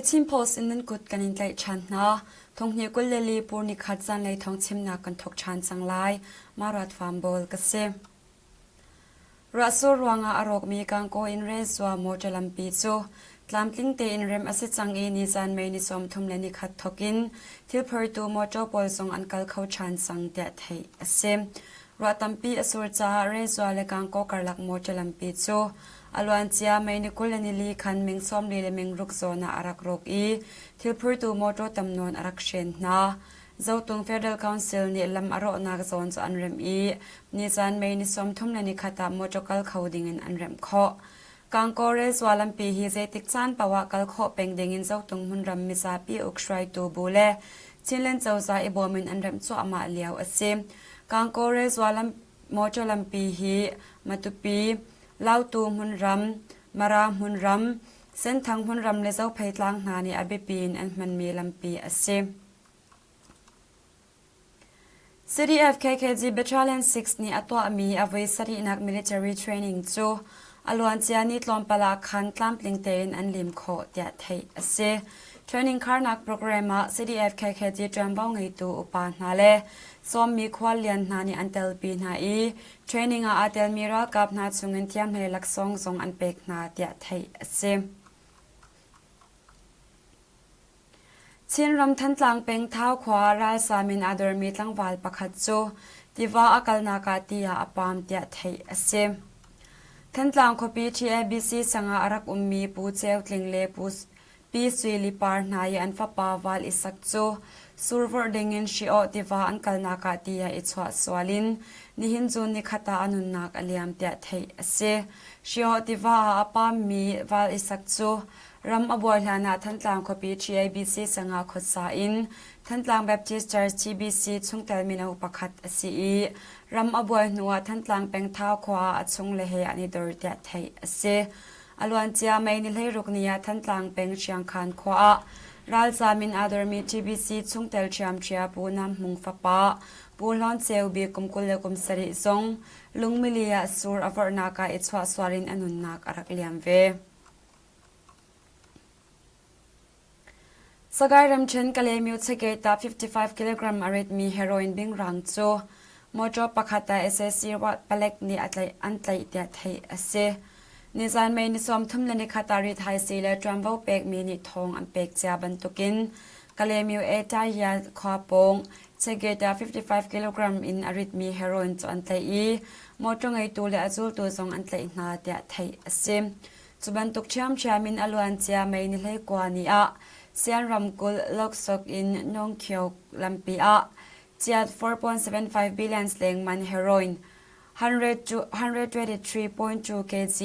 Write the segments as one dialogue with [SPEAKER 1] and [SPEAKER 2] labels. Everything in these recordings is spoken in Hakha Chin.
[SPEAKER 1] The Chin Post in nan kut kan in tlaih ṭhan hna. Thonghnih 24 pur nikhat zanlei thawngchimnak kan thawk ṭhan cang lai. Marat Farm Bawl ka si. Ruahsur ruangah a rawkmi Gangaw in Rezua mawṭaw lampi cu tlamtling tein remh a si cang i nizan May ni 31 thawk in thilphortu mawṭaw pawl zong an kal kho ṭhan cang tiah theih a si. Ruah tampi a sur caah Rezua le Gangaw karlak mawṭaw lampi cu a luancia May ni 24 khan meng 40 le meng ruk zawn ah a rak rawk i thilphortu mawṭaw tam nawn a rak hren hna. Zotung Federal Council nih lam a rawhnak zawn cu an remh i nizan May ni 31 ah motor kal kho dingin an remh khawh. Kangkaw relzua lampi hi zeitik caan paoh ah kal khawh peng dingin Zotung hmunram mizapi uk hruaitu bu le Chinland cozah i bawm in an remh cuahmah lio a si. Kangkaw relzua lam motor lampi hi Matupi, Lautu hmunram, Mara hmunram, Senthang hmunram le Zophei tlang hna nih a biapi in an hmanmi lampi a si. CDF KKG Battalion 6 nih a tuahmi a voi sarihnak military training cu a luancia ni tlawmpal ah khan tlamtling tein an lim khawh tiah theih a si. Training kharnak program ah CDF KKG ṭuanvo ngeitu upa hna le sawmmi khuallian hna nih an telpi hna i training ah aa telmi ralkap hna chungin thiamhlei laksawng zong an pek hna tiah theih a si. Chinram Thantlang peng Thau khua ralzam in aa dormi tlangval pakhat cu tiva a kalnak ah ti ah a paam tiah theih a si. Thantlang khuapi TABC sang ah a rak ummi Pu Ceu Tling le Pu Pi Sui Li Par hna i an fapa Val Isak cu survorh dingin Hriawh tiva an kalnak ah ti ah i chuah sual in nihin cu nikhat ah a nunnak a liam tiah theih a si. Hriawh tiva ah a paammi Val Isak cu Ram a buai hlan ah Thantlang khuapi TABC sangah khuasa in Thantlang Baptist Church TBC chungtel mino pakhat a si i ram a buai hnu ah Thantlang peng Thau khua ah a chungle he an i dor tiah theih a si. A luancia May ni 16 ni ah Thantlang peng Hriangkhan khua ah ralzaam in aa dormi TBC chungtel ṭhiamṭhia Pu Nam Hmung fapa Pu Hlawn Ceu Bik kum 27 zong lungmili ah sur a vorhnak ah i chuahsual in a nunnak a rak liam ve. Sagaing ramṭhen Kalaymyo Chegate ah 55 kilogram a ritmi heroin bingrang cu motor pakhat ah sac palek nih an tlaih tiah theih a si. Nizan May ni 31 ah rithaisii le ṭuanvo pekmi nih thawng an pek cia bantukin Kalaymyo Etaya khua pawng Chegate ah 55 kilogram in a ritmi heroin cu an tlaih i motor ngeitu le a zultu zong an tlaih hna tiah theih a si. Cu bantuk ṭhiamṭhiam in a luancia May ni 19 ni ah Sian ramkulh Loksok in Nongkhyok lampi ah chiat 4.75 billions lengman heroin 123.2 kg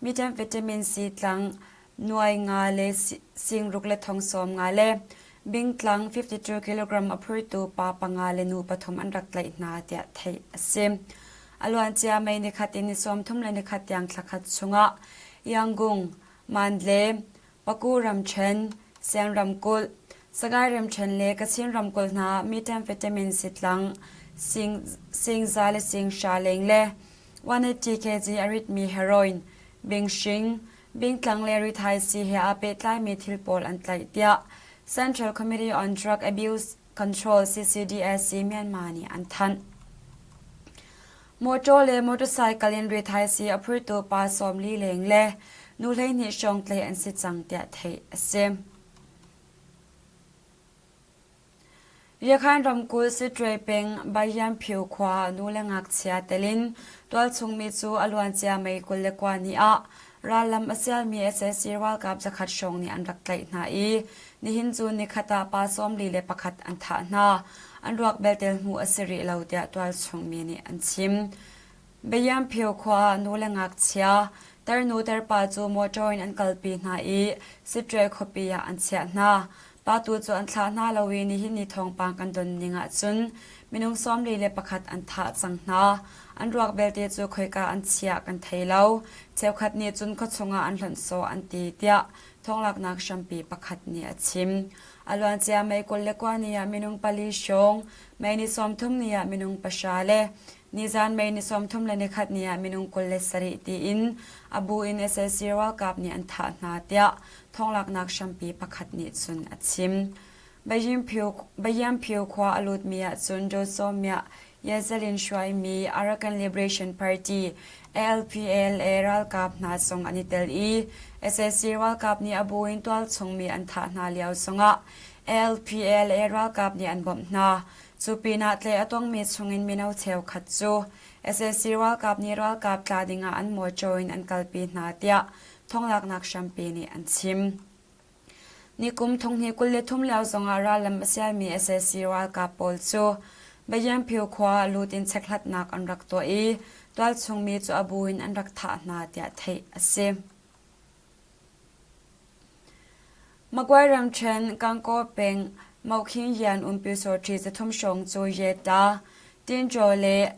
[SPEAKER 1] methamphetamine sii-tlang nuai nga le singruk le thong sawm nga le bingtlang 52 kilogram a phurtu pa panga le nu pathum an rak tlaih hna tiah theih a si. A luancia May nikhat in ni 31 tiang thlakhat chungah Yangon, Mandalay, Paku ramṭhen, Sian ramkulh, Sagaing ramṭhen le Kachin ramkulh hna ah methamphetamine sitlang singza le singhra leng le 180 kg a ritmi heroin, binghring, bingtlang le rithaisii he aa pehtlaimi thil pawl an tlaih tiah Central Committee on Drug Abuse Control CCDSC Myanmar nih an thanh. Motor le motorcycle in rithaisii a phurtu pa 40 leng le nu 12 hrawng tlaih an si cang tiah theih a si. Yakhan ramkulh Sittwe peng Bayanphyu khua nu le ngakchia tel in tualchung mi cu a luancia May 29 ni ah rallam a sialmi sac ralkap zakhat hrawng nih an rak tlaih hna i nihin cu nikhat ah pa 41 an thah hna. An ruak belte hmuh a si rih lo tiah tualchung mi nih an chim. Bayanphyu khua ah nu le ngakchia tarnu tarpa cu motor in an kalpi hna i Sittwe khuapi ah an chiah hna. Pa tu cu an thlah hna lo i nihin ni thawngpang kan don ning ahcun minung 41 an thah cang hna. An ruak belte cu khoika an chiah kan thei lo. Cheukhat nih cun khuachung ah an hlonh sawh an ti tiah thawnglaknak hrampi pakhat nih a chim. A luancia May 29 ni ah minung pali hrawng, May ni 30 ni ah minung pahra le Nizan May ni 31 ni ah minung 27 tiin a bu in sac ralkap nih an thah hna tiah thawnglaknak hrampi pakhat nih cun a chim. Bayiamphiu khua a lutmi ahcun Dawsawmyah Yazalin hruaimi Arakan Liberation Party ALPLA ralkap hna zong an i tel i sac ralkap nih a bu in tualchungmi an thah hna lio zongah ALPLA ralkap nih an bawmh hna. Cu pinah tleh a tongmi chungin mino cheukhat cu sac ralkap nih ralkap tla dingah an mawṭaw in an kalpi hna tiah thawnglaknak hrampi nih an chim. Nikum thonghnih 23 lio zongah rallam a sialmi sac ralkap pawl cu Bayianphiu khua lut in chekhlatnak an rak tuah i tualchungmi cu a bu in an rak thah hna tiah theih a si. Magway ramṭhen Gangaw peng Mokhin Yan um Pyusawṭhi zathum hrawng cu Yeta, Tinṭaw le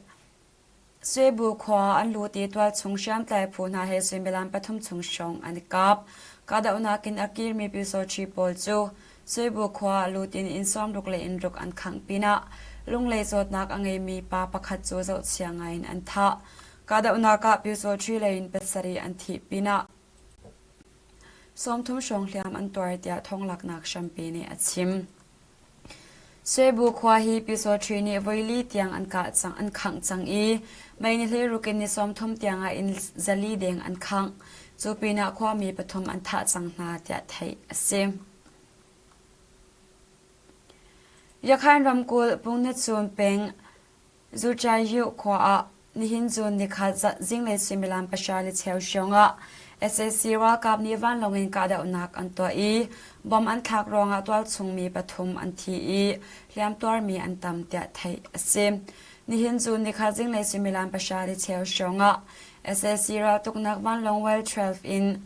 [SPEAKER 1] Suibu khua an lut i tualchung hriamtlai phu hna he suimilam pathum chung hrawng an i kap. Kahdohnak in a kirmi Pyusawṭhi pawl cu Suibu khua lut in inn sawmruk le innruk an khangh pinah lunglei zawtnak a ngeimi pa pakhat cu zohchia ngaiin an thah. Kahdohnak ah Pyusawṭhi lei in pasarih an thih pinah 30 hrawng hliam an tuar tiah thawnglaknak hrampi nih a chim. Suibu khua hi Pyusawṭhi nih voili tiang an kah cang, an khangh cang i mei ni hleiruk in ni 30 tiang ah inn zali deng an khangh. Cu pinah khuami pathum an thah cang hna tiah theih a si. Yakhain ramkulh Pungnatsun peng Zuchaiyu khua ah nihin June nikhat zinglei suimilam pahra le cheu hrawng ah sac ralkap nih vanlawng in kahdohnak an tuah i bomb an thlak ruangah tualchungmi pathum an thi i hliamtuarmi an tam tiah theih a si. Nihin June nikhat zinglei suimilam pahra le cheu hrawng ah sac raltuknak vanlawng Well 12 in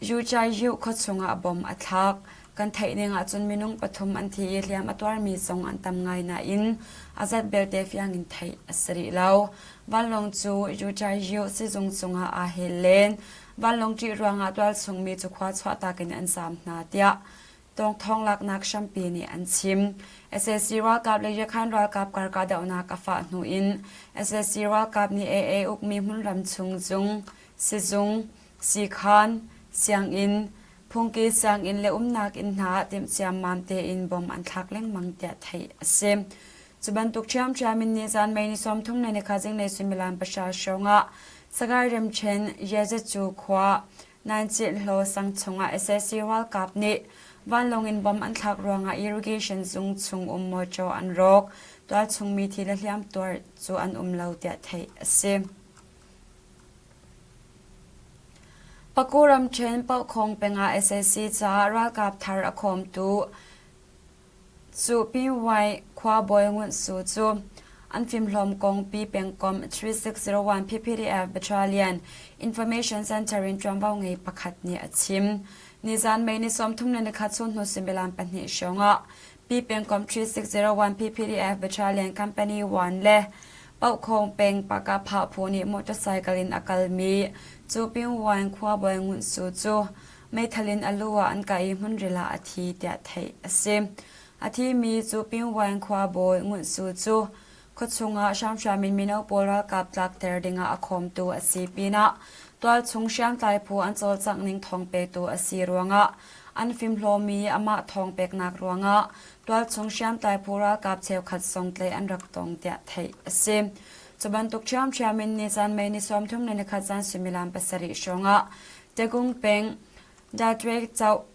[SPEAKER 1] Yuchaiyu khuachung ah bom a thlak. Kan theih ning ahcun minung pathum an thi i hliam a tuarmi zong an tam ngai nain a zat belte fiang in theih a si rih lo. Vanlawng cu Yuchaiyu sizung cungah aa hel len. Vanlawng ṭih ruangah tualchungmi cu khua chuahtak in an zaam hna tiah tawngthawng laknak hrampi nih an chim. Sac ralkap le Yakhan ralkap kar kahdohnak a fah hnu in sac ralkap nih AA ukmi hmunram chung zung, sizung, Siikhaan, sianginn, phungki sianginn le umnak inn hna ah timhciammam tein bom an thlak lengmang tiah theih a si. Cu bantuk ṭhiamṭhiam in nizan May ni 30 le nikhat zinglei suimilam pahra hrawng ah Sagaing ramṭhen Yezecu khua Naincinhlaw sang chungah sac ralkap nih vanlawng in bom an thlak ruangah irrigation zung chung um mawṭaw an rawk. Tualchung mi thi le hliamtuar cu an um lo tiah theih a si. Paku ramṭhen Paukhawng peng ah sac caah ralkap thar a khawmtu cu Pinwai khuabawi Ngunt Su cu an fimhlawm kong Pi pengkomh 3601 PPDF Battalion Information Center in ṭuanvo ngei pakhat nih a chim. Nizan May ni 31 chun hnu suimilam pahnih hrawng ah Pi pengkomh 3601 PPDF Battalion Company 1 le Paukhawng peng Pakapha phu nih motorcycle in a kalmi cu Pingwan khuabawi Ngunt Su cu meithal in a lu ah an kah i hmunril ah a thi tiah theih a si. A thimi cu Pingwan khuabawi Ngunt Su cu khuachung ah hramhram in mino pawl ralkap tlakter dingah a khawmtu a si pinah tualchung hriamtlai phu an cawlcangh ning thawng petu a si ruangah an fimhlawmi amah thawng peknak ruangah tualchung hriamtlai phu ralkap cheukhat zong tlaih an rak tong tiah theih a si. Cu bantuk ṭhiamṭhiam in nizan May ni 30 le nikhat zan suimilam pasarih hrawngah Tegung peng Datwe Choh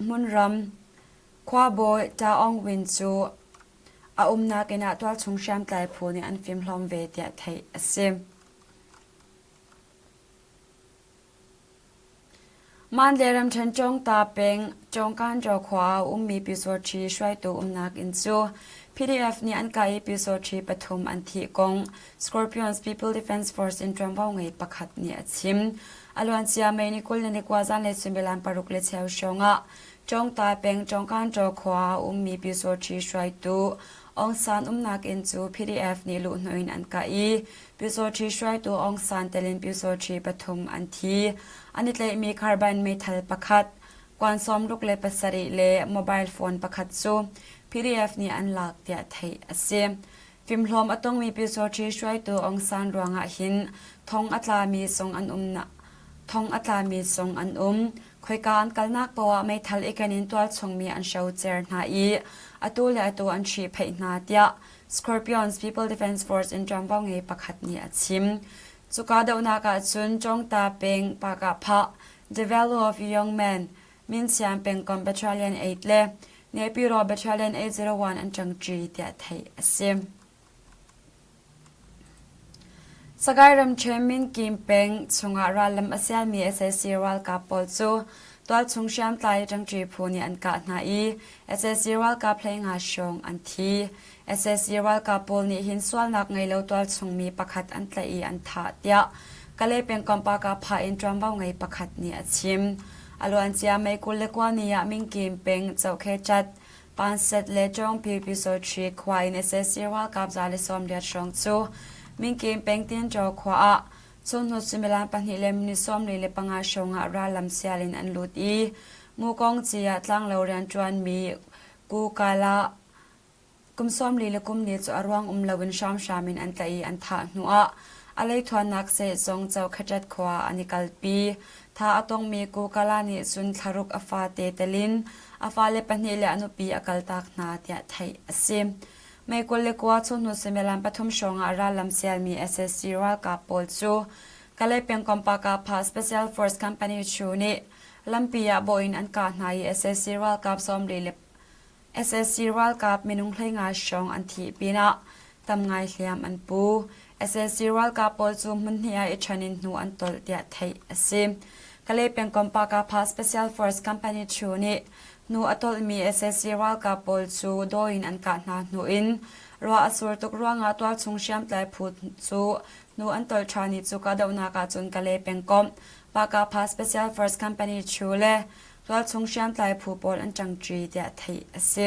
[SPEAKER 1] hmunram khuabawi Taung Win cu a umnak inn ah tualchung hriamtlai phu nih an fimhlawm ve tiah theih a si. Mandalay ramṭhen Cawngta peng Cawngkanṭaw khua ah a ummi Pyusawṭhi hruaitu umnak inn cu PDF nih an kah i Pyusawṭhi pathum an thih kong Scorpions People Defense Force in ṭuanvo ngei pakhat nih a chim. A luancia May ni 20 le ni kua zanlei suimilam paruk le cheu hrawng ah Cawngta peng Cawngkanṭaw khua ah a ummi Pyusawṭhi hruaitu Aung San umnak inn cu PDF nih luhhnawh in an kah i Pyusawṭhi hruaitu Aung San tel in Pyusawṭhi pathum an thi. An i tlaihmi carbine meithal pakhat, kuan 67 le mobile phone pakhat cu PDF nih an lak tiah theih a si. Fimhlawm a tongmi Pyusawṭhi hruaitu Aung San ruangah hin thong a tlami zong an um thong a tlami zong an um. Khoika an kalnak paoh ah meithal i ken in tualchungmi an hrocer hna i atu le atu an ṭhihphaih hna tiah Scorpions People Defense Force in ṭuanvo ngei pakhat nih a chim. Cuka dohnak ahcun Cawngta peng Pakahphah, The Value of Young Men, Minsiam pengkomh Battalion 8 le Naypyidaw Battalion 801 an ṭangṭi tiah theih a si. Sagaing ramṭhen Minkim peng chungah rallam a sialmi sac ralkap pawl cu tualchung hriamtlai ṭangṭi phu nih an kah hna i sac ralkap 15 hrawng an thi. Sac ralkap pawl nih hin sualnak ngei lo tualchung mi pakhat an tlaih i an thah tiah Kalay pengkomh Pakapha in ṭuanvo ngei pakhat nih a chim. A luancia May 29 ni ah Minkim peng Chohkhecat, Panset le Chawngpi Pyusawṭhi khua in sac ralkap 180 hrawng cu Minkim peng Tinṭaw khua ah chunhnu suimilam pahnih le minute 45 hrawng ah rallam sial in an lut i Mukong ci ah tlanglo rianṭuanmi Kukala Kum 40 le kum ni cu a ruang um loin hramhram in an tlaih i an thah hnuah a leithuannak sehzung Chokhaṭet khua an i kalpi. Tha a tongmi Kukala nih cun thlaruk a fate telin a fale pahnih le a nupi a kaltak hna tiah theih a si. May 29 chunhnu suimilam pathum hrawngah rallam sialmi sac ralkap pawl cu Kalay pengkomh Pakapha Special Force Company Chu nih lampi ah bawh in an kah hna i sac ralkap 40 le Sac ralkap minung 15 hrawng an thih pinah tam ngai hliam an pu. Sac ralkap pawl cu hmunhnih ah i ṭhen in hnu an tolh tiah theih a si. Kalay pengkomh Pakapha Special Force Company Chu nih hnu a tolhmi sac ralkap pawl cu dawi in an kah hna hnu in ruah a sur tuk ruangah tualchung hriamtlai phu cu hnu an tolh ṭhan i cu kahdohnak ahcun Kalay pengkomh Pakapha Special Force Company Chu le Tualchung hriamtlai phu pawl an ṭangṭi tiah theih a si.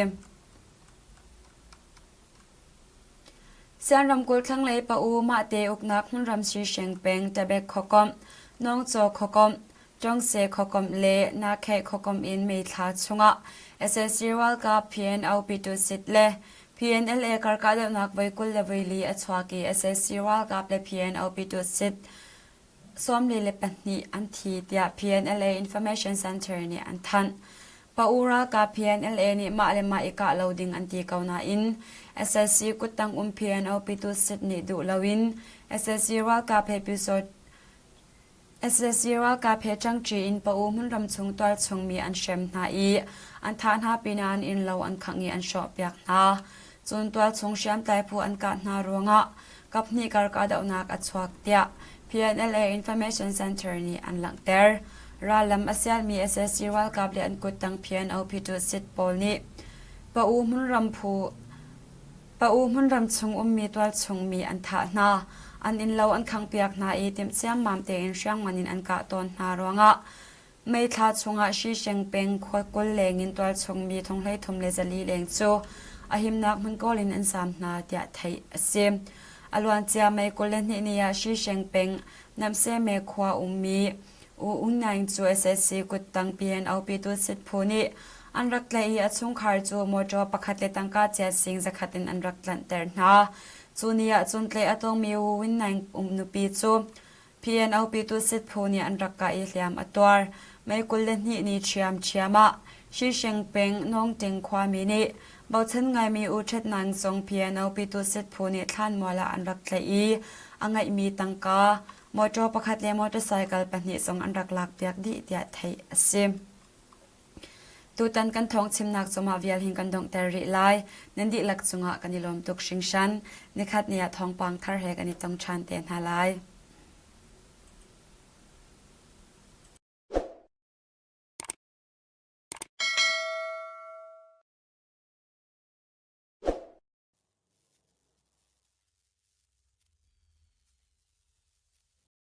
[SPEAKER 1] Sian ramkulh thlanglei Pa-u mahte uknak hmunram Sisheng peng Tabek khuakomh, Nawngcaw khuakomh, Tawngse khuakomh le Nakheh khuakomh in May thla chungah sac ralkap PNO Pitusit le PNLA karkahdohnak voi 24 a chuak i sac ralkap le PNO Pitusit 42 an thi tiah PNLA Information Center nih an thanh. Pa-u ralkap PNLA nih mah le mah i kah lo ding an ti ko nain sac kuttang um PNO Pitusit nih duh loin sac ralkap he sac ralkap he ṭangṭi in Pa-u hmunram chung tualchung mi an hrem hna i an thah hna pinah an innlo an khangh i an hrawhpiak hna. Cun tualchung hriamtlai phu an kah hna ruangah kaphnih kar kahdohnak a chuak tiah PNLA Information Center nih an langhter. Rallam a sialmi sac ralkap le an kuttang PNO Pitusit pawl nih Pa-u hmunram phu Pa-u hmunram chung ummi tualchung mi an thah hna. An innlo an khanghpiak hna i timh ciammam tein hriangman in an kah tawn hna ruangah May thla chungah Shisheng peng khua 20 leng in tualchung mi thong 33 le 400 leng cu a himnak hmun kawl in an zaam hna tiah theih a si. A luancia May 22 ni ah Shisheng peng Namseme khua ummi U Ung Naing cu sac kuttang PNO Pyitusit phu nih an rak tlaih i a chungkhar cu mawṭaw pakhat le tangka chiat sing zakhat in an rak tlanhter hna. Cu ni ah cun tlaih a tongmi U Win Naing um nupi cu PNO Pyitusit phu nih an rak kah i hliam a tuar. May 22 ni ṭhiamṭhiam ah Shisheng peng Nawngting khuami nih bochan ngaimi U Ṭhet Naing zong PNO Pyitusit phu nih thlanmual ah an rak tlaih i a ngeihmi tangka, mawṭaw pakhat le motorcycle pahnih zong an rak lakpiak dih tiah theih a si. Tutan kan thawng chimnak cu mah vial hin kan donghter rih lai. Nan dihlak cungah kan i lawm tuk hringhran. Nikhat ni ah thawngpang thar he kan i tong ṭhan te hna lai.